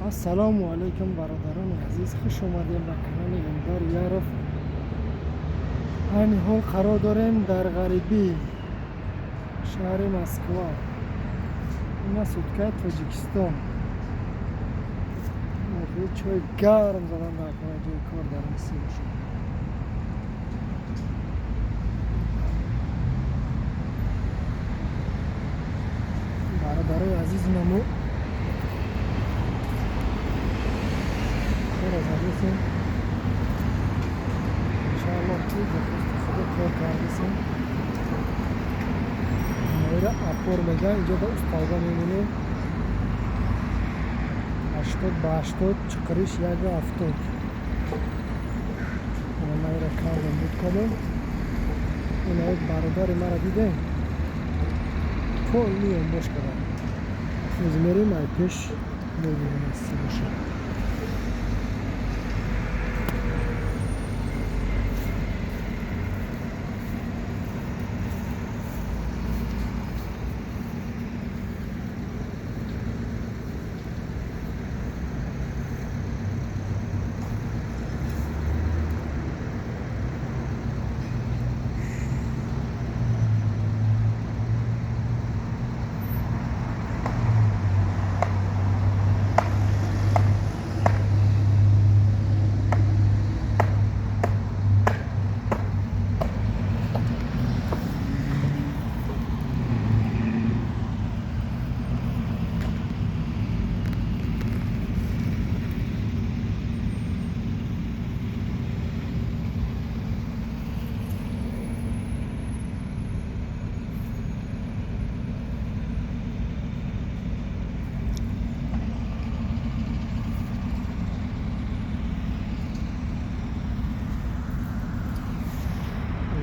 Ассалому алайкум, бародарони азиз, хуш омадем ба канали Элдар Яров. Айни ҳол қарор дорем дар ғарибии шаҳри Москва. Ина суткаи Тоҷикистон. Чой гарм задан дар кора, ҷои кор дар миси бошад. Бародарои азиз, намо кор задесем. Иншааллоҳ, ки ба хости Худо кор кардесем. Моира опор меган, инҷо ба усталба мемонем. 80 ба 80, чиқириш 1,70. Майра кардем, буд кардем. Ина бародари мара дидем. Полный омбош кардам. Оз мерем, ай пеш мебинем, аз чӣ бошад.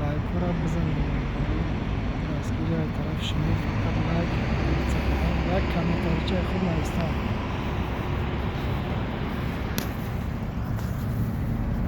Лайкҳоро бизанед. Дастгири тарафи шумо фақат лайк, як комментаричаи хуб.